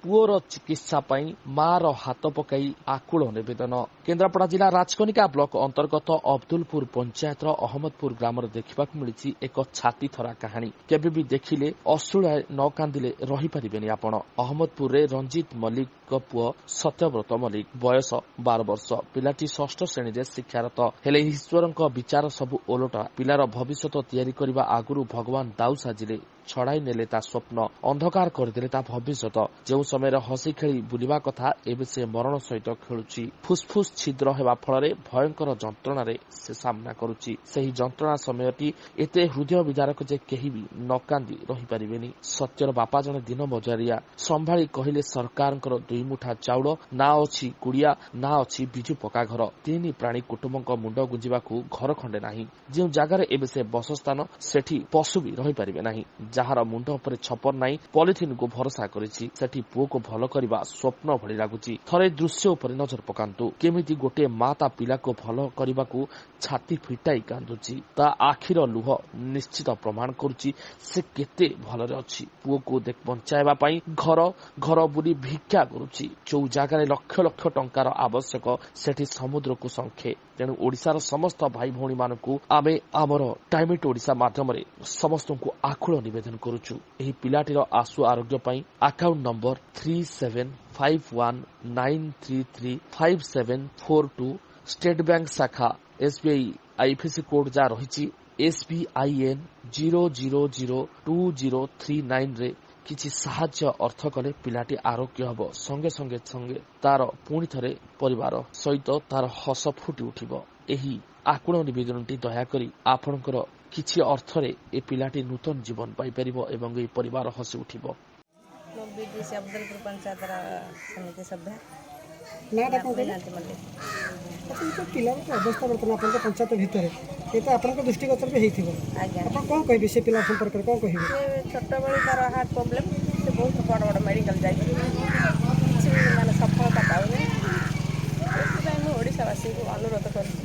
ପୁଅର ଚିକିତ୍ସା ପାଇଁ ମାର ହାତ ପକାଇ ଆକୁଳ ନିବେଦନ। କେନ୍ଦ୍ରାପଡ଼ା ଜିଲ୍ଲା ରାଜକନିକା ବ୍ଲକ ଅନ୍ତର୍ଗତ ଅବଦୁଲପୁର ପଞ୍ଚାୟତର ଅହମ୍ମଦପୁର ଗ୍ରାମରେ ଦେଖିବାକୁ ମିଳିଛି ଏକ ଛାତିଥରା କାହାଣୀ। କେବେ ବି ଦେଖିଲେ ଅଶ୍ରୁଳାଏ ନ କାନ୍ଦିଲେ ରହିପାରିବେନି ଆପଣ। ଅହମ୍ମଦପୁରରେ ରଞ୍ଜିତ ମଲ୍ଲିକଙ୍କ ପୁଅ ସତ୍ୟବ୍ରତ ମଲ୍ଲିକ, ବୟସ 12 ବର୍ଷ। ପିଲାଟି ଷଷ୍ଠ ଶ୍ରେଣୀରେ ଶିକ୍ଷାରତ। ହେଲେ ଈଶ୍ୱରଙ୍କ ବିଚାର ସବୁ ଓଲଟା। ପିଲାର ଭବିଷ୍ୟତ ତିଆରି କରିବା ଆଗରୁ ଭଗବାନ ଦାଉ ସାଜିଲେ, ଛଡ଼ାଇ ନେଲେ ତା ସ୍ୱପ୍ନ, ଅନ୍ଧକାର କରିଦେଲେ ତା ଭବିଷ୍ୟତ। ଯେଉଁ ସମୟରେ ହସି ଖେଳି ବୁଲିବା କଥା, ଏବେ ସେ ମରଣ ସହିତ ଖେଳୁଛି। ଫୁସଫୁସ ଛିଦ୍ର ହେବା ଫଳରେ ଭୟଙ୍କର ଯନ୍ତ୍ରଣାରେ ସେ ସାମ୍ନା କରୁଛି। ସେହି ଯନ୍ତ୍ରଣା ସମୟଟି ଏତେ ହୃଦୟ ବିଦାରକ ଯେ କେହି ବି ନ କାନ୍ଦି ରହିପାରିବେନି। ସତ୍ୟର ବାପା ଜଣେ ଦିନ ମଜୁରିଆ। ସମ୍ଭାଳି କହିଲେ ସରକାରଙ୍କର ଦୁଇ ମୁଠା ଚାଉଳ, ନା ଅଛି କୁଡ଼ିଆ, ନା ଅଛି ବିଜୁ ପକ୍କା ଘର। ତିନି ପ୍ରାଣୀ କୁଟୁମ୍ବଙ୍କ ମୁଣ୍ଡ ଗୁଞ୍ଜିବାକୁ ଘର ଖଣ୍ଡେ ନାହିଁ। ଯେଉଁ ଜାଗାରେ ଏବେ ସେ ବସସ୍ଥାନ, ସେଠି ପଶୁ ବି ରହିପାରିବେ ନାହିଁ। ଯାହାର ମୁଣ୍ଡ ଉପରେ ଛପର ନାହିଁ, ପଲିଥିନକୁ ଭରସା କରିଛି, ସେଠି ପୁଅକୁ ଭଲ କରିବା ସ୍ୱପ୍ନ ଭଳି ଲାଗୁଛି। ଥରେ ଦୃଶ୍ୟ ଉପରେ ନଜର ପକାନ୍ତୁ, କେମିତି ଗୋଟିଏ ମା ତା ପିଲାକୁ ଭଲ କରିବାକୁ ଛାତି ଫିଟାଇ କାନ୍ଦୁଛି। ତା ଆଖିର ଲୁହ ନିଶ୍ଚିତ ପ୍ରମାଣ କରୁଛି ସେ କେତେ ଭଲରେ ଅଛି। ପୁଅକୁ ବଞ୍ଚାଇବା ପାଇଁ ଘର ଘର ବୁଲି ଭିକ୍ଷା କରୁଛି। ଯୋଉ ଜାଗାରେ ଲକ୍ଷ ଲକ୍ଷ ଟଙ୍କାର ଆବଶ୍ୟକ, ସେଠି ସମୁଦ୍ରକୁ ଶଙ୍ଖେ। ତେଣୁ ଓଡ଼ିଶାର ସମସ୍ତ ଭାଇ ଭଉଣୀମାନଙ୍କୁ ଆମେ ଆମର ଟାଇମ୍ ଇଟ୍ ଓଡ଼ିଶା ମାଧ୍ୟମରେ ସମସ୍ତଙ୍କୁ ଆକୁଳ ନିବେଦନ କରୁଛୁ, ଏହି ପିଲାଟିର ଆଶୁ ଆରୋଗ୍ୟ ପାଇଁ ଆକାଉଣ୍ଟ ନମ୍ବର 3751 933 5742, ଷ୍ଟେଟ୍ ବ୍ୟାଙ୍କ ଶାଖା ଏସ୍ବିଆଇ, ଆଇଏଫ୍ଏସ୍ସି କୋଡ୍ ଯାହା ରହିଛି SBIN0002039ରେ କିଛି ସାହାଯ୍ୟ ଅର୍ଥ କଲେ ପିଲାଟି ଆରୋଗ୍ୟ ହେବ ସଙ୍ଗେ ସଙ୍ଗେ ସଙ୍ଗେ ତାର ପୁଣି ଥରେ ପରିବାର ସହିତ ତାର ହସ ଫୁଟି ଉଠିବ। ଏହି ଆକୁଳ ନିବେଦନଟି ଦୟାକରି ଆପଣଙ୍କର କିଛି ଅର୍ଥରେ ଏ ପିଲାଟି ନୂତନ ଜୀବନ ପାଇପାରିବ ଏବଂ ଏହି ପରିବାର ହସି ଉଠିବ। ମୁଁ ବିଡିସି ଅବଦଲପୁର ପଞ୍ଚାୟତର ସମିତି ସଭ୍ୟା। ନାଁଟା କ'ଣ କହିଲେ? ମିନତୀ ମଲ୍ଲିକ। ଆପଣ ଯେଉଁ ପିଲାର ଯେଉଁ ଅବସ୍ଥା ବର୍ତ୍ତମାନ ଆପଣଙ୍କ ପଞ୍ଚାୟତ ଭିତରେ, ଏ ତ ଆପଣଙ୍କ ଦୃଷ୍ଟିଗୋଚର ବି ହେଇଥିବ। ଆଜ୍ଞା। ଆପଣ କ'ଣ କହିବେ? ସେ ପିଲା ସମ୍ପର୍କରେ କ'ଣ କହିବେ? ସେ ଛୋଟବେଳୁ ତାର ହାର୍ଟ ପ୍ରୋବ୍ଲେମ୍। ସେ ବହୁତ ବଡ଼ ବଡ଼ ମେଡ଼ିକାଲ ଯାଇଛି, କିଛି ବି ମାନେ ସଫଳତା ପାଉନି। ସେଥିପାଇଁ ମୁଁ ଓଡ଼ିଶାବାସୀଙ୍କୁ ଅନୁରୋଧ କରୁଛି,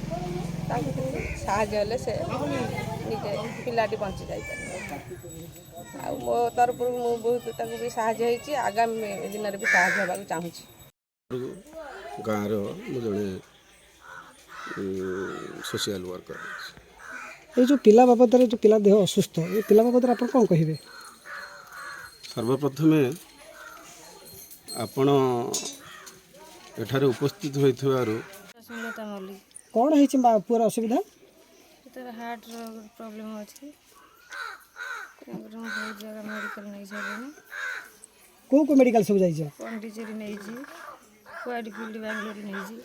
ତାଙ୍କୁ କିଛି ସାହାଯ୍ୟ ହେଲେ ସେ ନିଜେ ପିଲାଟି ବଞ୍ଚି ଯାଇପାରିବ। ଆଉ ମୋ ତରଫରୁ ମୁଁ ବହୁତ ତାକୁ ବି ସାହାଯ୍ୟ ହେଇଛି, ଆଗାମୀ ଦିନରେ ବି ସାହାଯ୍ୟ ହେବାକୁ ଚାହୁଁଛି। ଗାଁର ମୁଁ ଜଣେ ସୋସିଆଲ ୱାର୍କର। ଏଇ ଯେଉଁ ପିଲା ବାବଦରେ, ଯେଉଁ ପିଲା ଦେହ ଅସୁସ୍ଥ, ଏ ପିଲା ବାବଦରେ ଆପଣ କ'ଣ କହିବେ? ସର୍ବପ୍ରଥମେ ଆପଣ ଏଠାରେ ଉପସ୍ଥିତ ହୋଇଥିବାରୁ ସୁଲତା ମଲ୍ଲିକ। କ'ଣ ହେଇଛି ମା ପୁଅର ଅସୁବିଧା? ତାର ହାର୍ଟର ପ୍ରୋବ୍ଲେମ୍ ଅଛି। ତେଣୁକରି ମୁଁ ବହୁତ ଜାଗା ମେଡ଼ିକାଲ ନେଇ ସାରିଲିଣି। କେଉଁ କେଉଁ ମେଡ଼ିକାଲ ସବୁ ଯାଇଛ? ପଣ୍ଡିଚେରୀ ନେଇଛି, ହ୍ୱାଇଟଫିଲ୍ଡ ବାଙ୍ଗଲୋର ନେଇଛି,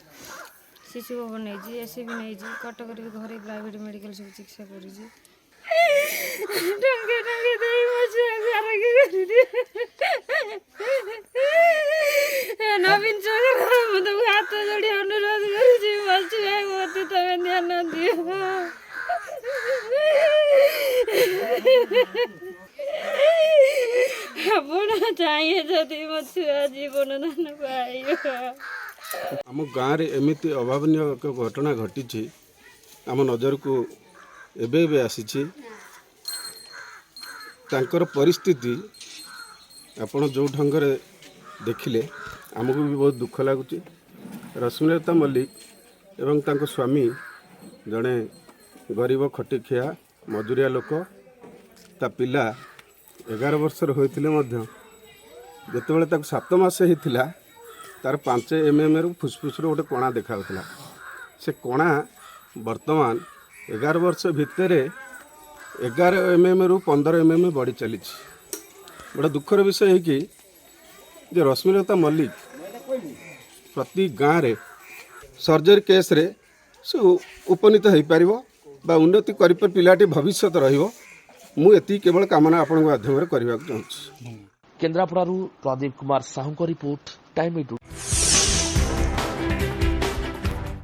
ଶିଶୁ ଭବନ ନେଇଛି, ଏସ୍ ନେଇଛି, କଟକରେ ବି ଘରେ ପ୍ରାଇଭେଟ୍ ମେଡ଼ିକାଲ ସବୁ ଚିକିତ୍ସା କରୁଛି। ଟଙ୍କା ଟଙ୍କା ଦେଇ ମୋ ଛୁଆକୁ ଆରୋଗ୍ୟ କରିଦିଏ। ନବୀନ ସରକାର, ମୁଁ ତମକୁ ହାତ ଯୋଡ଼ି ଅନୁରୋଧ କରୁଛି, ମୋ ଛୁଆକୁ ମୋତେ ତମେ ଧ୍ୟାନ ଦିଅ। ଆପଣ ଚାହିଁବେ ଯଦି ମୋ ଛୁଆ ଜୀବନ ଦାନ ପାଇବ। ଆମ ଗାଁରେ ଏମିତି ଅଭାବନୀୟ ଏକ ଘଟଣା ଘଟିଛି, ଆମ ନଜରକୁ ଏବେ ଏବେ ଆସିଛି। ତାଙ୍କର ପରିସ୍ଥିତି ଆପଣ ଯେଉଁ ଢଙ୍ଗରେ ଦେଖିଲେ, ଆମକୁ ବି ବହୁତ ଦୁଃଖ ଲାଗୁଛି। ରଶ୍ମିଲତା ମଲ୍ଲିକ ଏବଂ ତାଙ୍କ ସ୍ୱାମୀ ଜଣେ ଗରିବ ଖଟିଖିଆ ମଜୁରିଆ ଲୋକ। ତା ପିଲା 11 ବର୍ଷର ହୋଇଥିଲେ ମଧ୍ୟ ଯେତେବେଳେ ତାକୁ 7 ମାସ ହେଇଥିଲା, ତାର 5 ଏମ୍ଏମ୍ରୁ ଫୁସଫୁସରୁ ଗୋଟେ କଣା ଦେଖାଯାଉଥିଲା। ସେ କଣା ବର୍ତ୍ତମାନ 11 ବର୍ଷ ଭିତରେ 11 ଏମ୍ଏମ୍ରୁ 15 ଏମ୍ଏମ୍ ବଢ଼ି ଚାଲିଛି। ବଡ଼ ଦୁଃଖର ବିଷୟ ହେଇକି ଯେ ରଶ୍ମିଲତା ମଲ୍ଲିକ ପ୍ରତି ଗାଁରେ ସର୍ଜରୀ କେସ୍ରେ ସେ ଉପନୀତ ହୋଇପାରିବ ବା ଉନ୍ନତି କରିପାରି ପିଲାଟି ଭବିଷ୍ୟତ ରହିବ। ମୁଁ ଏତିକି କେବଳ କାମନା ଆପଣଙ୍କ ମାଧ୍ୟମରେ କରିବାକୁ ଚାହୁଁଛି। କେନ୍ଦ୍ରାପଡ଼ାରୁ ପ୍ରଦୀପ କୁମାର ସାହୁଙ୍କ ରିପୋର୍ଟ, ଟାଇମ୍।